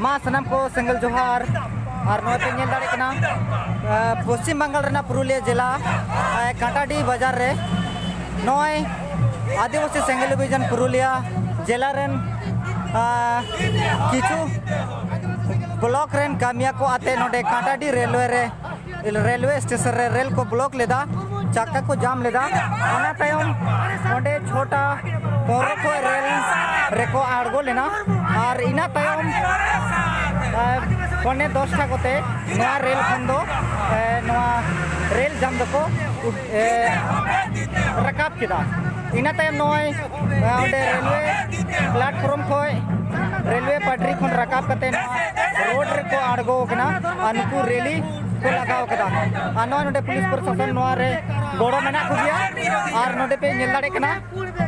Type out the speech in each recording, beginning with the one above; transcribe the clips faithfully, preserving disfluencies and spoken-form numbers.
ᱢᱟ ᱥᱟᱱᱟᱢ ᱠᱚ ᱥᱮᱸᱜᱮᱞ ᱡᱚᱦᱟᱨ᱾ ᱟᱨ ᱱᱚᱜᱼᱚᱭ ᱯᱮ ᱧᱮᱞ ᱫᱟᱲᱮᱭᱟᱜ ᱠᱟᱱᱟ, ᱟᱸ, ᱯᱚᱥᱪᱤᱢ ᱵᱟᱝᱜᱟᱞ ᱨᱮᱱᱟᱜ ᱯᱩᱨᱩᱞᱤᱭᱟᱹ ᱡᱮᱞᱟ, ᱟᱸ, ᱠᱟᱴᱟᱰᱤ ᱵᱟᱡᱟᱨ ᱨᱮ ᱱᱚᱜᱼᱚᱭ ᱟᱹᱫᱤᱵᱟᱹᱥᱤ ᱥᱮᱸᱜᱮᱞ ᱚᱵᱷᱤᱡᱟᱱ ᱯᱩᱨᱩᱞᱤᱭᱟᱹ ᱡᱮᱞᱟ ᱨᱮᱱ, ᱟᱸ, ᱠᱤᱪᱷᱩ ᱵᱞᱚᱠ ᱨᱮᱱ ᱠᱟᱹᱢᱤᱭᱟᱹ ᱠᱚ ᱟᱛᱮ ᱱᱚᱰᱮ ᱠᱟᱴᱟᱰᱤ ᱨᱮᱞᱣᱮ ᱨᱮ, ᱨᱮᱞᱣᱮ ᱥᱴᱮᱥᱚᱱ ᱨᱮ ᱨᱮᱞ ᱠᱚ ᱵᱞᱚᱠ ᱞᱮᱫᱟ, ᱪᱟᱠᱟ ᱠᱚ ᱡᱟᱢ ᱞᱮᱫᱟ᱾ ᱚᱱᱟ ᱛᱟᱭᱚᱢ ᱚᱸᱰᱮ ᱪᱷᱚᱴᱟ ᱯᱚᱱᱨᱚ ᱠᱷᱚᱱ ᱨᱮᱞ ᱨᱮᱠᱚ ᱟᱬᱜᱚ ᱞᱮᱱᱟ᱾ ᱟᱨ ᱤᱱᱟᱹ ᱛᱟᱭᱚᱢ, ᱟᱨ ᱯᱚᱱᱮ ᱫᱚᱥᱴᱟ ᱠᱚᱛᱮ ᱱᱚᱣᱟ ᱨᱮᱞ ᱠᱷᱚᱱ ᱫᱚ, ᱮ, ᱱᱚᱣᱟ ᱨᱮᱞ ᱡᱟᱢ ᱫᱚᱠᱚ, ᱮ, ᱨᱟᱠᱟᱵ ᱠᱮᱫᱟ᱾ ᱤᱱᱟᱹ ᱛᱟᱭᱚᱢ ᱱᱚᱜᱼᱚᱭ, ᱮ, ᱚᱸᱰᱮ ᱨᱮᱞᱣᱮ ᱯᱞᱟᱴᱯᱷᱚᱨᱢ ᱠᱷᱚᱱ, ᱨᱮᱞᱣᱮ ᱯᱟᱴᱨᱤ ᱠᱷᱚᱱ ᱨᱟᱠᱟᱵ ᱠᱟᱛᱮ ᱱᱚᱣᱟ ᱨᱳᱰ ᱨᱮᱠᱚ ᱟᱬᱜᱚ ᱟᱠᱟᱱᱟ ᱟᱨ ᱱᱩᱠᱩ ᱨᱮᱞᱤ ᱠᱚ ᱞᱟᱜᱟᱣ ᱠᱟᱫᱟ᱾ ᱟᱨ ᱱᱚᱜᱼᱚᱭ ᱱᱚᱰᱮ ᱯᱩᱞᱤᱥ ᱯᱨᱚᱥᱟᱥᱚᱱ ᱱᱚᱣᱟ ᱨᱮ ᱜᱚᱲᱚ ᱢᱮᱱᱟᱜ ᱠᱚᱜᱮᱭᱟ᱾ ᱟᱨ ᱱᱚᱰᱮ ᱯᱮ ᱧᱮᱞ ᱫᱟᱲᱮᱭᱟᱜ ᱠᱟᱱᱟ,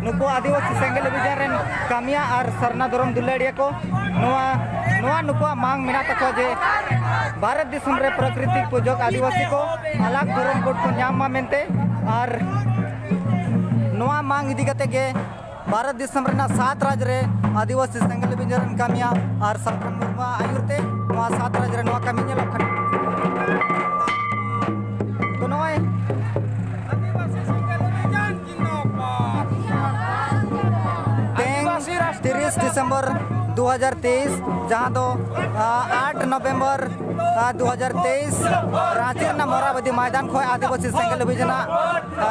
ᱱᱩᱠᱩ ᱟᱹᱫᱤᱵᱟᱹᱥᱤ ᱥᱮᱸᱜᱮᱞ ᱚᱵᱷᱤᱡᱟᱱ ᱨᱮᱱ ᱠᱟᱹᱢᱤᱭᱟᱹ ᱟᱨ ᱥᱟᱨᱱᱟ ᱫᱷᱚᱨᱚᱢ ᱫᱩᱞᱟᱹᱲᱤᱭᱟᱹ ᱠᱚ ᱱᱚᱣᱟ, ᱱᱚᱣᱟ ᱱᱩᱠᱩᱣᱟᱜ ᱢᱟᱝ ᱢᱮᱱᱟᱜ ᱛᱟᱠᱚᱣᱟ ᱡᱮ ᱵᱷᱟᱨᱚᱛ ᱫᱤᱥᱚᱢ ᱨᱮ ᱯᱨᱟᱠᱨᱤᱛᱤᱠ ᱯᱩᱡᱚᱠ ᱟᱹᱫᱤᱵᱟᱹᱥᱤ ᱠᱚ ᱟᱞᱟᱜᱽ ᱫᱷᱚᱨᱚᱢ ᱠᱳᱰ ᱠᱚ ᱧᱟᱢ ᱢᱟ ᱢᱮᱱᱛᱮ᱾ ᱟᱨ ᱱᱚᱣᱟ ᱢᱟᱝ ᱤᱫᱤ ᱠᱟᱛᱮ ᱜᱮ ᱵᱷᱟᱨᱚᱛ ᱫᱤᱥᱚᱢ ᱨᱮᱱᱟᱜ ᱥᱟᱛ ᱨᱟᱡᱽ ᱨᱮ ᱟᱹᱫᱤᱵᱟᱹᱥᱤ ᱥᱮᱸᱜᱮᱞ ᱚᱵᱷᱤᱡᱟᱱ ᱨᱮᱱ ᱠᱟᱹᱢᱤᱭᱟᱹ ᱟᱨ ᱥᱟᱞᱠᱷᱟᱱ ᱢᱩᱨᱢᱩᱣᱟᱜ ᱟᱹᱭᱩᱨ ᱛᱮ ᱱᱚᱣᱟ ᱥᱟᱛ ᱨᱟᱡᱽ ᱨᱮ ᱱᱚᱣᱟ ᱠᱟᱹᱢᱤ ᱧᱮᱞᱚᱜ ᱠᱟᱱᱟ᱾ ᱛᱚ ᱱᱚᱜᱼᱚᱭ ᱟᱹᱫᱤᱵᱟᱹᱥᱤ ᱥᱮᱸᱜᱮᱞ ᱚᱵᱷᱤᱡᱟᱱ ᱡᱤᱱᱫᱟᱵᱟᱫ᱾ ᱛᱮᱦᱮᱧ ᱟᱹᱫᱤᱵᱟᱹᱥᱤ ᱨᱟᱥᱴᱨᱤᱭᱚ ᱛᱤᱨᱤᱥ ᱰᱤᱥᱮᱢᱵᱚᱨ ᱫᱩ ᱦᱟᱡᱟᱨ ᱛᱮᱭᱤᱥ, ᱡᱟᱦᱟᱸ ᱫᱚ, ᱟ, ᱟᱴ ᱱᱚᱵᱷᱮᱢᱵᱚᱨ, ᱟ, ᱫᱩ ᱦᱟᱡᱟᱨ ᱛᱮᱭᱤᱥ, ᱨᱟᱸᱪᱤ ᱨᱮᱱᱟᱜ ᱢᱚᱨᱟᱵᱟᱫᱤ ᱢᱚᱭᱫᱟᱱ ᱠᱷᱚᱱ ᱟᱹᱫᱤᱵᱟᱹᱥᱤ ᱥᱮᱸᱜᱮᱞ ᱚᱵᱷᱤᱡᱟᱱᱟᱜ, ᱟ,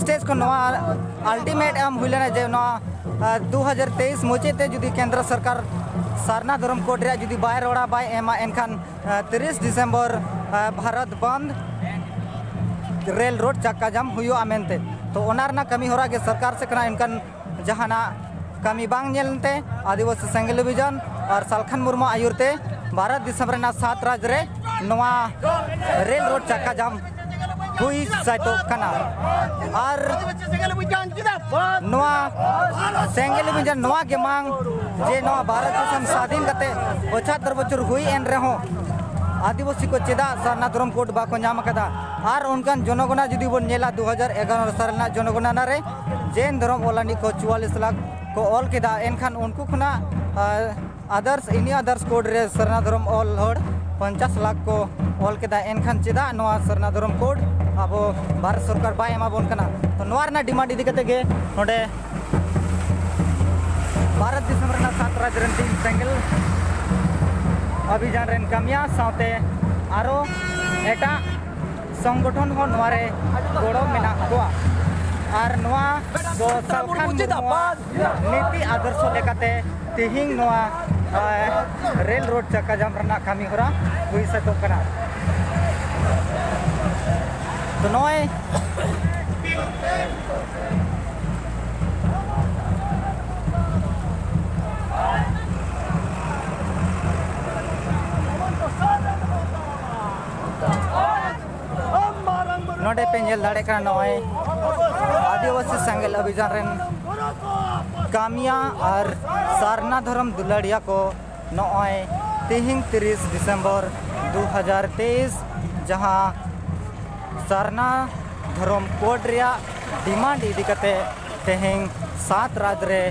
ᱥᱴᱮᱡᱽ ᱠᱷᱚᱱ ᱱᱚᱣᱟ ᱟᱞᱴᱤᱢᱮᱴ ᱮᱢ ᱦᱩᱭ ᱞᱮᱱᱟ ᱡᱮ ᱱᱚᱣᱟ, ᱟ, ᱫᱩ ᱦᱟᱡᱟᱨ ᱛᱮᱭᱤᱥ ᱢᱩᱪᱟᱹᱫ ᱛᱮ ᱡᱩᱫᱤ ᱠᱮᱱᱫᱨᱚ ᱥᱚᱨᱠᱟᱨ ᱥᱟᱨᱱᱟ ᱫᱷᱚᱨᱚᱢ ᱠᱳᱰ ᱨᱮᱭᱟᱜ ᱡᱩᱫᱤ ᱵᱟᱭ ᱨᱚᱲᱟ, ᱵᱟᱭ ᱮᱢᱟ, ᱮᱱᱠᱷᱟᱱ, ᱟ, ᱛᱤᱨᱤᱥ ᱰᱤᱥᱮᱢᱵᱚᱨ, ᱟ, ᱵᱷᱟᱨᱚᱛ ᱵᱚᱱᱫᱷ ᱨᱮᱞ ᱨᱳᱰ ᱪᱟᱠᱟ ᱡᱟᱢ ᱦᱩᱭᱩᱜᱼᱟ ᱢᱮᱱᱛᱮ᱾ ᱛᱚ ᱚᱱᱟ ᱨᱮᱱᱟᱜ ᱠᱟᱹᱢᱤ ᱦᱚᱨᱟ ᱜᱮ ᱥᱚᱨᱠᱟᱨ ᱥᱮᱫ ᱠᱷᱚᱱᱟᱜ ᱮᱱᱠᱷᱟᱱ ᱡᱟᱦᱟᱱᱟᱜ ᱠᱟᱹᱢᱤ ᱵᱟᱝ ᱧᱮᱞᱛᱮ ᱟᱹᱫᱤᱵᱟᱹᱥᱤ ᱥᱮᱸᱜᱮᱞ ᱚᱵᱷᱤᱡᱟᱱ ᱟᱨ ᱥᱟᱞᱠᱷᱟᱱ ᱢᱩᱨᱢᱩ ᱟᱹᱭᱩᱨ ᱛᱮ ᱵᱷᱟᱨᱚᱛ ᱫᱤᱥᱚᱢ ᱨᱮᱱᱟᱜ ᱥᱟᱛ ᱨᱟᱡᱽ ᱨᱮ ᱱᱚᱣᱟ ᱨᱮᱞ ᱨᱳᱰ ᱪᱟᱠᱟ ᱡᱟᱢ ᱦᱩᱭ ᱥᱟᱹᱛᱚᱜ ᱠᱟᱱᱟ᱾ ᱟᱨ ᱱᱚᱣᱟ ᱥᱮᱸᱜᱮᱞ ᱚᱵᱷᱤᱡᱟᱱ ᱱᱚᱣᱟ ᱜᱮ ᱢᱟᱝ ᱡᱮ ᱱᱚᱣᱟ ᱵᱷᱟᱨᱚᱛ ᱫᱤᱥᱚᱢ ᱥᱟᱫᱷᱤᱱ ᱠᱟᱛᱮ ᱯᱚᱸᱪᱟᱛᱛᱳᱨ ᱵᱚᱪᱷᱚᱨ ᱦᱩᱭ ᱮᱱ ᱨᱮᱦᱚᱸ ᱟᱹᱫᱤᱵᱟᱹᱥᱤ ᱠᱚ ᱪᱮᱫᱟᱜ ᱥᱟᱨᱱᱟ ᱫᱷᱚᱨᱚᱢ ᱠᱳᱰ ᱵᱟᱠᱚ ᱧᱟᱢ ᱟᱠᱟᱫᱟ? ᱟᱨ ᱚᱱᱠᱟᱱ ᱡᱚᱱᱚᱜᱚᱱᱟ ᱡᱩᱫᱤ ᱵᱚᱱ ᱧᱮᱞᱟ, ᱫᱩ ᱦᱟᱡᱟᱨ ᱮᱜᱟᱨᱚ ᱥᱟᱞ ᱨᱮᱱᱟᱜ ᱡᱚᱱᱚᱜᱚᱱᱟ ᱨᱮ ᱡᱮᱱ ᱫᱷᱚᱨᱚᱢ ᱚᱞᱟᱱᱤᱡ ᱠᱚ ᱪᱩᱣᱟᱞᱤᱥ ᱞᱟᱠᱷ ᱠᱚ ᱚᱞ ᱠᱮᱫᱟ, ᱮᱱᱠᱷᱟᱱ ᱩᱱᱠᱩ ᱠᱷᱚᱱᱟᱜ, ᱟᱨ ᱟᱫᱟᱨᱥ, ᱤᱱᱤ ᱟᱫᱟᱨᱥ ᱠᱳᱰ ᱨᱮ ᱥᱟᱨᱱᱟ ᱫᱷᱚᱨᱚᱢ ᱚᱞ ᱦᱚᱲ ᱯᱚᱧᱪᱟᱥ ᱞᱟᱠᱷ ᱠᱚ ᱚᱞ ᱠᱮᱫᱟ, ᱮᱱᱠᱷᱟᱱ ᱪᱮᱫᱟᱜ ᱱᱚᱣᱟ ᱥᱟᱨᱱᱟ ᱫᱷᱚᱨᱚᱢ ᱠᱳᱰ ᱟᱵᱚ ᱵᱷᱟᱨᱚᱛ ᱥᱚᱨᱠᱟᱨ ᱵᱟᱭ ᱮᱢᱟ ᱵᱚᱱ ᱠᱟᱱᱟ? ᱛᱚ, ᱱᱚᱣᱟ ᱨᱮᱱᱟᱜ ᱰᱤᱢᱟᱱᱰ ᱤᱫᱤ ᱠᱟᱛᱮ ᱜᱮ ᱱᱚᱰᱮ ᱵᱷᱟᱨᱚᱛ ᱫᱤᱥᱚᱢ ᱨᱮᱱᱟᱜ ᱥᱟᱛ ᱨᱟᱡᱽ ᱨᱮᱱ ᱛᱤᱦᱤᱧ ᱥᱮᱸᱜᱮᱞ ᱚᱵᱷᱤᱡᱟᱱ ᱨᱮᱱ ᱠᱟᱹᱢᱤᱭᱟ ᱥᱟᱶᱛᱮ ᱟᱨᱚ ᱮᱴᱟᱜ ᱥᱚᱝᱜᱚᱴᱷᱚᱱ ᱦᱚᱸ ᱱᱚᱣᱟ ᱨᱮ ᱜᱚᱲᱚ ᱢᱮᱱᱟᱜ ᱠᱚᱣᱟ᱾ ᱟᱨ ᱱᱚᱣᱟ ᱫᱚ ᱥᱟᱞᱠᱷᱟᱱ ᱢᱩᱨᱢᱩᱣᱟᱜ ᱱᱤᱛᱤ ᱟᱫᱚᱨᱥᱚ ᱞᱮᱠᱟᱛᱮ ᱛᱮᱦᱮᱧ ᱱᱚᱣᱟ, ᱟᱭ, ᱨᱮᱞ ᱨᱳᱰ ᱪᱟᱠᱟ ᱡᱟᱢ ᱨᱮᱱᱟᱜ ᱠᱟᱹᱢᱤ ᱦᱚᱨᱟ ᱦᱩᱭ ᱥᱟᱹᱛᱚᱜ ᱠᱟᱱᱟ᱾ ᱛᱚ ᱱᱚᱜᱼᱚᱭ ᱱᱚᱰᱮ ᱯᱮ ᱧᱮᱞ ᱫᱟᱲᱮᱭᱟᱜ ᱠᱟᱱᱟ, ᱱᱚᱜᱼᱚᱭ ᱟᱹᱫᱤᱵᱟᱹᱥᱤ ᱥᱮᱸᱜᱮᱞ ᱚᱵᱷᱤᱡᱟᱱ ᱨᱮᱱ ᱠᱟᱹᱢᱤᱭᱟ ᱟᱨ ᱥᱟᱨᱱᱟ ᱫᱷᱚᱨᱚᱢ ᱫᱩᱞᱟᱹᱲᱤᱭᱟ ᱠᱚ ᱱᱚᱜᱼᱚᱭ ᱛᱤᱦᱤᱧ ᱛᱤᱨᱤᱥ ᱰᱤᱥᱮᱢᱵᱚᱨ ᱫᱩ ᱦᱟᱡᱟᱨ ᱛᱮᱭᱤᱥ, ᱡᱟᱦᱟᱸ ᱥᱟᱨᱱᱟ ᱫᱷᱚᱨᱚᱢ ᱠᱳᱰ ᱨᱮᱭᱟᱜ ᱰᱤᱢᱟᱱᱰ ᱤᱫᱤ ᱠᱟᱛᱮ ᱛᱮᱦᱮᱧ ᱥᱟᱛ ᱨᱟᱡᱽ ᱨᱮ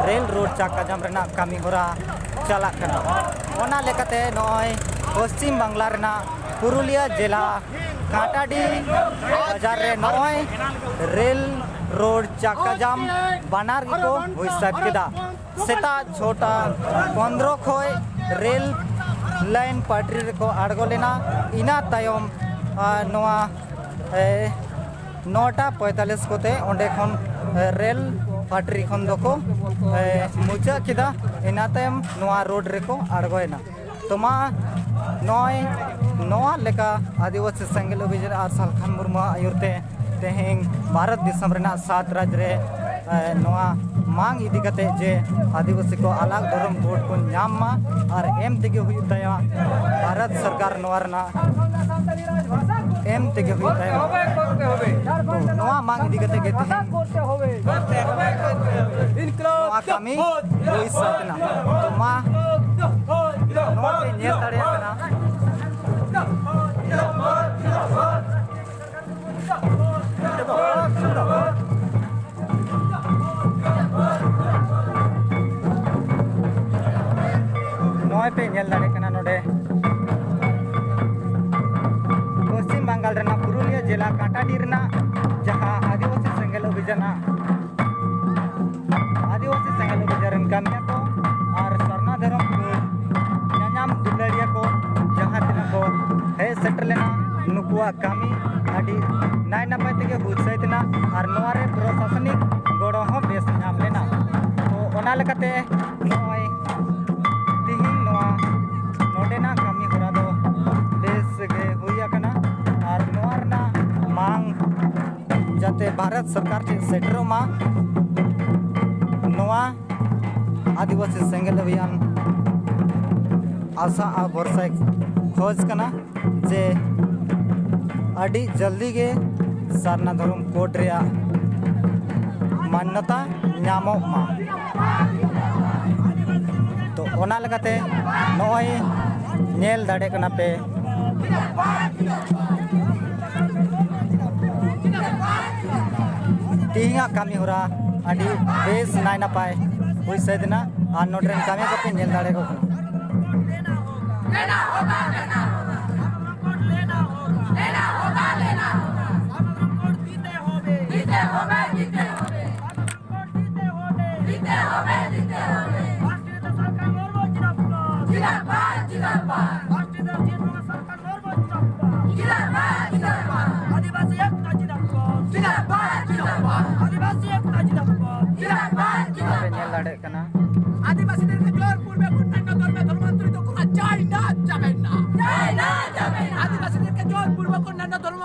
ᱨᱮᱞ ᱨᱳᱰ ᱪᱟᱠᱟ ᱡᱟᱢ ᱨᱮᱱᱟᱜ ᱠᱟᱹᱢᱤ ᱦᱚᱨᱟ ᱪᱟᱞᱟᱜ ᱠᱟᱱᱟ᱾ ᱚᱱᱟ ᱞᱮᱠᱟᱛᱮ ᱱᱚᱜᱼᱚᱭ ᱯᱚᱥᱪᱤᱢ ᱵᱟᱝᱞᱟ ᱨᱮᱱᱟᱜ ᱯᱩᱨᱩᱞᱤᱭᱟᱹ ᱡᱮᱞᱟ ᱠᱟᱴᱟᱰᱤ ᱵᱟᱡᱟᱨ ᱨᱮ ᱱᱚᱜᱼᱚᱭ ᱨᱮᱞ ᱨᱳᱰ ᱪᱟᱠᱟ ᱡᱟᱢ ᱵᱟᱱᱟᱨ ᱜᱮᱠᱚ ᱦᱩᱭ ᱥᱟᱹᱛ ᱠᱮᱫᱟ᱾ ᱥᱮᱛᱟᱜ ᱪᱷᱚᱴᱟ ᱯᱚᱱᱫᱽᱨᱚ ᱠᱷᱚᱱ ᱨᱮᱞ ᱞᱟᱭᱤᱱ ᱯᱟᱴᱨᱤ ᱨᱮᱠᱚ ᱟᱬᱜᱚ ᱞᱮᱱᱟ᱾ ᱤᱱᱟᱹ ᱛᱟᱭᱚᱢ, ᱟᱨ ᱱᱚᱣᱟ, ᱮ, ᱱᱚᱴᱟ ᱯᱚᱸᱭᱛᱟᱞᱤᱥ ᱠᱚᱛᱮ ᱚᱸᱰᱮ ᱠᱷᱚᱱ, ᱮ, ᱨᱮᱞ ᱯᱟᱴᱨᱤ ᱠᱷᱚᱱ ᱫᱚᱠᱚ, ᱮ, ᱢᱩᱪᱟᱹᱫ ᱠᱮᱫᱟ᱾ ᱤᱱᱟᱹ ᱛᱟᱭᱚᱢ ᱱᱚᱣᱟ ᱨᱳᱰ ᱨᱮᱠᱚ ᱟᱬᱜᱚᱭᱮᱱᱟ᱾ ᱛᱚ ᱢᱟ ᱱᱚᱜᱼᱚᱭ ᱱᱚᱣᱟ ᱞᱮᱠᱟ ᱟᱹᱫᱤᱵᱟᱹᱥᱤ ᱥᱮᱸᱜᱮᱞ ᱚᱵᱷᱤᱡᱟᱱ ᱟᱨ ᱥᱟᱞᱠᱷᱟᱱ ᱢᱩᱨᱢᱩᱣᱟᱜ ᱟᱹᱭᱩᱨ ᱛᱮ ᱛᱮᱦᱮᱧ ᱵᱷᱟᱨᱚᱛ ᱫᱤᱥᱚᱢ ᱨᱮᱱᱟᱜ ᱥᱟᱛ ᱨᱟᱡᱽ ᱨᱮ, ᱮ, ᱱᱚᱣᱟ ᱢᱟᱝ ᱤᱫᱤ ᱠᱟᱛᱮ ᱡᱮ ᱟᱹᱫᱤᱵᱟᱹᱥᱤ ᱠᱚ ᱟᱞᱟᱜᱽ ᱫᱷᱚᱨᱚᱢ ᱠᱳᱰ ᱠᱚ ᱧᱟᱢ ᱢᱟ ᱟᱨ ᱮᱢ ᱛᱮᱜᱮ ᱦᱩᱭᱩᱜ ᱛᱟᱭᱟ᱾ ᱵᱷᱟᱨᱚᱛ ᱥᱚᱨᱠᱟᱨ ᱱᱚᱣᱟ ᱨᱮᱱᱟᱜ ᱮᱢ ᱛᱮᱜᱮ ᱦᱩᱭᱩᱜ ᱛᱟᱭᱟ᱾ ᱛᱚ ᱱᱚᱣᱟ ᱢᱟᱝ ᱤᱫᱤ ᱠᱟᱛᱮ ᱜᱮ ᱛᱮᱦᱮᱧ ᱱᱚᱣᱟ ᱠᱟᱹᱢᱤ ᱦᱩᱭ ᱥᱟᱹᱛ ᱮᱱᱟ᱾ ᱛᱚ ᱢᱟ ᱱᱚᱣᱟ ᱯᱮ ᱧᱮᱞ ᱫᱟᱲᱮᱭᱟᱜ ᱠᱟᱱᱟ᱾ ᱱᱚᱜᱼᱚᱭ ᱯᱮ ᱧᱮᱞ ᱫᱟᱲᱮᱭᱟᱜ ᱠᱟᱱᱟ ᱱᱚᱰᱮ ᱯᱚᱥᱪᱤᱢ ᱵᱟᱝᱜᱟᱞ ᱨᱮᱱᱟᱜ ᱯᱩᱨᱩᱞᱤᱭᱟᱹ ᱡᱮᱞᱟ ᱠᱟᱴᱟᱰᱤ ᱨᱮᱱᱟᱜ ᱡᱟᱦᱟᱸ ᱟᱹᱫᱤᱵᱟᱹᱥᱤ ᱥᱮᱸᱜᱮᱞ ᱚᱵᱷᱤᱡᱟᱱ, ᱟᱹᱫᱤᱵᱟᱹᱥᱤ ᱥᱮᱸᱜᱮᱞ ᱚᱵᱷᱤᱡᱟᱱ ᱨᱮᱱ ᱠᱟᱹᱢᱤᱭᱟᱹ ᱠᱚ ᱟᱨ ᱥᱟᱨᱱᱟ ᱫᱷᱚᱨᱚᱢ ᱠᱚ ᱧᱟᱧᱟᱢ ᱫᱩᱞᱟᱹᱲᱤᱭᱟᱹ ᱠᱚ ᱡᱟᱦᱟᱸ ᱛᱤᱱᱟᱹᱜ ᱠᱚ ᱦᱮᱡ ᱥᱮᱴᱮᱨ ᱞᱮᱱᱟ, ᱱᱩᱠᱩᱣᱟᱜ ᱠᱟᱹᱢᱤ ᱟᱹᱰᱤ ᱱᱟᱭ ᱱᱟᱯᱟᱭ ᱛᱮᱜᱮ ᱦᱩᱭ ᱥᱟᱹᱛ ᱮᱱᱟ ᱟᱨ ᱱᱚᱣᱟ ᱨᱮ ᱯᱨᱚᱥᱟᱥᱚᱱᱤᱠ ᱜᱚᱲᱚ ᱦᱚᱸ ᱵᱮᱥ ᱧᱟᱢ ᱞᱮᱱᱟ᱾ ᱛᱚ ᱚᱱᱟ ᱞᱮᱠᱟᱛᱮ ᱱᱚᱜᱼᱚᱭ ᱛᱤᱦᱤᱧ ᱱᱚᱣᱟ ᱱᱚᱰᱮᱱᱟᱜ ᱠᱟᱹᱢᱤ ᱦᱚᱨᱟ ᱫᱚ ᱵᱮᱥ ᱜᱮ ᱦᱩᱭ ᱟᱠᱟᱱᱟ ᱟᱨ ᱱᱚᱣᱟ ᱨᱮᱱᱟᱜ ᱢᱟᱝ ᱡᱟᱛᱮ ᱵᱷᱟᱨᱚᱛ ᱥᱚᱨᱠᱟᱨ ᱴᱷᱮᱱ ᱥᱮᱴᱮᱨᱚᱜ ᱢᱟ, ᱱᱚᱣᱟ ᱟᱹᱫᱤᱵᱟᱹᱥᱤ ᱥᱮᱸᱜᱮᱞ ᱚᱵᱷᱤᱭᱟᱱ ᱟᱥᱟ ᱟᱨ ᱵᱷᱚᱨᱥᱟᱭ ᱠᱷᱚᱡᱽ ᱠᱟᱱᱟ ᱡᱮ ᱟᱹᱰᱤ ᱡᱚᱞᱫᱤ ᱜᱮ ᱥᱟᱨᱱᱟ ᱫᱷᱚᱨᱚᱢ ᱠᱳᱰ ᱨᱮᱭᱟᱜ ᱢᱟᱱᱱᱚᱛᱟ ᱧᱟᱢᱚᱜ ᱢᱟ᱾ ᱛᱚ ᱚᱱᱟ ᱞᱮᱠᱟᱛᱮ ᱱᱚᱜᱼᱚᱭ ᱧᱮᱞ ᱫᱟᱲᱮ ᱠᱟᱱᱟ ᱯᱮ, ᱛᱮᱦᱮᱧᱟᱜ ᱠᱟᱹᱢᱤ ᱦᱚᱨᱟ ᱟᱹᱰᱤ ᱵᱮᱥ ᱱᱟᱭ ᱱᱟᱯᱟᱭ ᱦᱩᱭ ᱥᱟᱹᱛ ᱮᱱᱟ ᱟᱨ ᱱᱚᱰᱮ ᱨᱮᱱ ᱠᱟᱹᱢᱤᱭᱟᱹ ᱠᱚᱯᱮ ᱧᱮᱞ ᱫᱟᱲᱮᱭᱟᱠᱚ ᱠᱟᱱᱟ᱾ ᱟᱹᱫᱤᱵᱟᱹᱥᱤ ᱮᱠᱛᱟ ᱡᱤᱱᱫᱟᱵᱟᱫ᱾ ᱡᱤᱱᱫᱟᱵᱟᱫ, ᱡᱤᱱᱫᱟᱵᱟᱫ᱾ ᱟᱹᱫᱤᱵᱟᱹᱥᱤ ᱮᱠᱛᱟ ᱡᱤᱱᱫᱟᱵᱟᱫ᱾ ᱡᱤᱱᱫᱟᱵᱟᱫ, ᱡᱤᱱᱫᱟᱵᱟᱫ᱾ ᱟᱯᱮ ᱧᱮᱞ ᱫᱟᱲᱮᱭᱟᱜ ᱠᱟᱱᱟ। আদিবাসীদেরকে জোরপূর্বক অন্যান্য ধর্মে ধর্মান্তরিত করা যায় না, যাবে না। যায় না, যাবে না। আদিবাসীদেরকে জোরপূর্বক অন্যান্য ধর্ম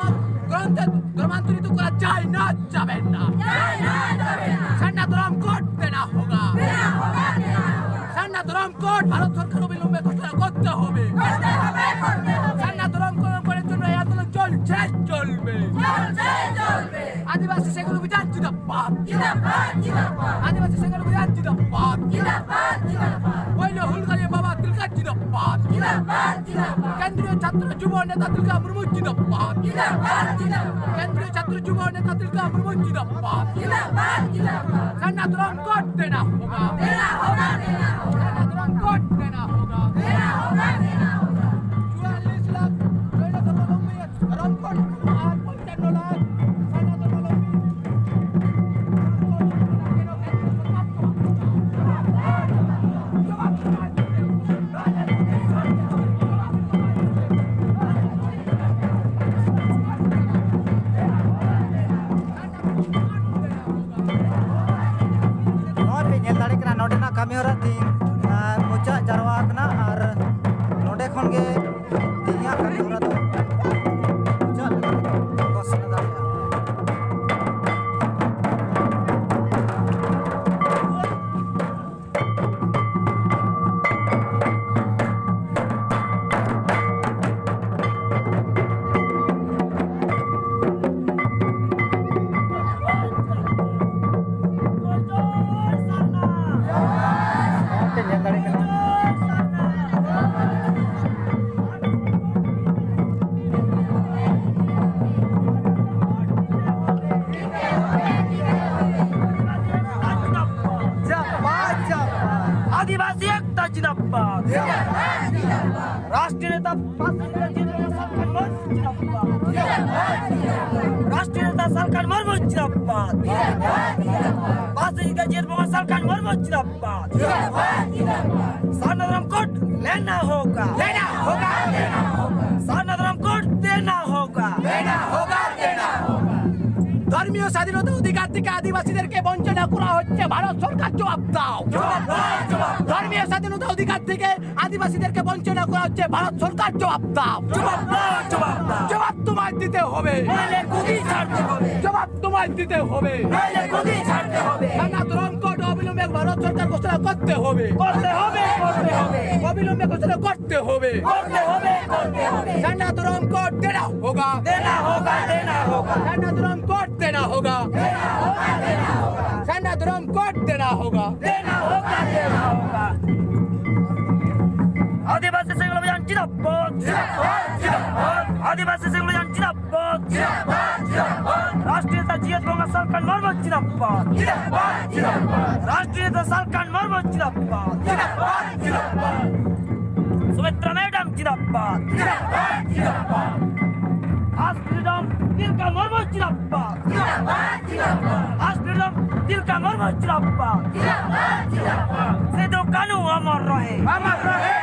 গ্রন্থে ধর্মান্তরিত করা যায় না, যাবে না। যায় না, যাবে না। সান্না ধর্ম কোড দেনা হোগা। দেনা হোগা, দেনা হোগা। সান্না ধর্ম কোড ভারত সরকার অবিলম্বে ঘোষণা করতে হবে। করতে হবে, করতে হবে। সান্না ধর্ম কোড করার জন্য এই আন্দোলন চলছে, চলবে। চলছে, চলবে। আদিবাসী সেগুলো বিচার জিন্দাবাদ। জিন্দাবাদ, জিন্দাবাদ। আদিবাসী সেগুলো বিচার জিন্দাবাদ। জিন্দাবাদ, জিন্দাবাদ। পয়লা হুলগারিয়া বাবা তিলকা জিন্দাবাদ। জিন্দাবাদ, জিন্দাবাদ। কেন্দ্রীয় ছাত্র যুব নেতা তিলকা মুর্মু জিন্দাবাদ। জিন্দাবাদ, জিন্দাবাদ। কেন্দ্রীয় ছাত্র যুব নেতা তিলকা মুর্মু জিন্দাবাদ। জিন্দাবাদ, জিন্দাবাদ। সান্না ধর্ম কোড দেনা হোগা। দেনা হোগা, দেনা হোগা। সান্না ধর্ম কোড দেনা হোগা। ᱪᱟᱞᱟᱣ ᱟᱠᱟᱱᱟ ᱟᱨ ᱱᱚᱰᱮ ᱠᱷᱚᱱ ᱜᱮ ᱛᱮᱦᱮᱧᱟᱜ ᱠᱟᱹᱢᱤ ᱦᱚᱨᱟ ᱫᱚ ᱢᱩᱪᱟᱹᱫ ᱞᱮᱠᱟ ᱠᱚ ᱥᱮᱱ ᱫᱟᱲᱮᱭᱟᱜᱼᱟ᱾ ᱟᱹᱫᱤᱵᱟᱹᱥᱤ ᱮᱠᱛᱟ ᱡᱤᱱᱫᱟᱵᱟᱫ। ᱨᱟᱥᱴᱨᱤᱭᱚ ᱱᱮᱛᱟ ᱯᱟᱥᱤ ᱨᱮ ᱡᱤᱛ ᱵᱚᱝᱜᱚ ᱥᱟᱞᱠᱷᱟᱱ ᱢᱩᱨᱢᱩ ᱡᱤᱱᱫᱟᱵᱟᱫ। ᱨᱟᱥᱴᱨᱤᱭᱚ ᱱᱮᱛᱟ ᱥᱟᱞᱠᱷᱟᱱ ᱢᱩᱨᱢᱩ ᱡᱤᱱᱫᱟᱵᱟᱫ। ᱯᱟᱥᱤ ᱨᱮ ᱡᱤᱛ ᱵᱚᱝᱜᱚ ᱥᱟᱞᱠᱷᱟᱱ ᱢᱩᱨᱢᱩ ᱡᱤᱱᱫᱟᱵᱟᱫ। সারনা ধর্ম কোড লেনা হোগা। লেনা হোগা, লেনা হোগা। সারনা ধর্ম কোড দেনা হোগা। দেনা হোগা, দেনা হোগা। ধর্মীয় স্বাধীনতা অধিকার থেকে আদিবাসীদেরকে বঞ্চনা করা হচ্ছে, ভারত সরকার জবাব দাও। জবাব দাও, জবাব দাও। ধর্মীয় স্বাধীনতা অধিকার থেকে আদিবাসীদেরকে বঞ্চনা করা হচ্ছে, ভারত সরকার জবাব দাও। জবাব দাও, জবাব দাও। জবাব তোমায় দিতে হবে। নইলে গদি ছাড়তে হবে। জবাব তোমায় দিতে হবে। নইলে গদি ছাড়তে হবে। সারনা ধর্ম কোড অবিলম্বে ভারত সরকার ঘোষণা করতে হবে। করতে হবে, করতে হবে। অবিলম্বে ঘোষণা করতে হবে। করতে হবে, করতে হবে। সারনা ধর্ম কোড দেনা হোগা। দেনা হোগা, দেনা হোগা। সারনা ধর্ম কোড দেনা হোগা। দেনা হোগা, দেনা হোগা। সারনা ধর্ম কোড দেনা হোগা। দেনা হোগা, দেনা হোগা। আদিবাসী সিঙ্গল অভিযান জিন্দাবাদ। জিন্দাবাদ, জিন্দাবাদ। আদিবাসী সিঙ্গল অভিযান জিন্দাবাদ। জিন্দাবাদ, জিন্দাবাদ। রাষ্ট্রীয় নেতা জিএস বঙ্গা সালখান মর্মু জিন্দাবাদ। জিন্দাবাদ, জিন্দাবাদ। রাষ্ট্রীয় নেতা সালখান মর্মু জিন্দাবাদ। জিন্দাবাদ, জিন্দাবাদ। সুমিত্রা ম্যাডাম জিন্দাবাদ। জিন্দাবাদ, জিন্দাবাদ। আজ ফ্রিডম তিলকা মর্মু জিন্দাবাদ। জিন্দাবাদ, জিন্দাবাদ। আজ ফ্রিডম তিলকা মর্মু জিন্দাবাদ। জিন্দাবাদ, জিন্দাবাদ। সিধু কানু অমর রহে। অমর রহে,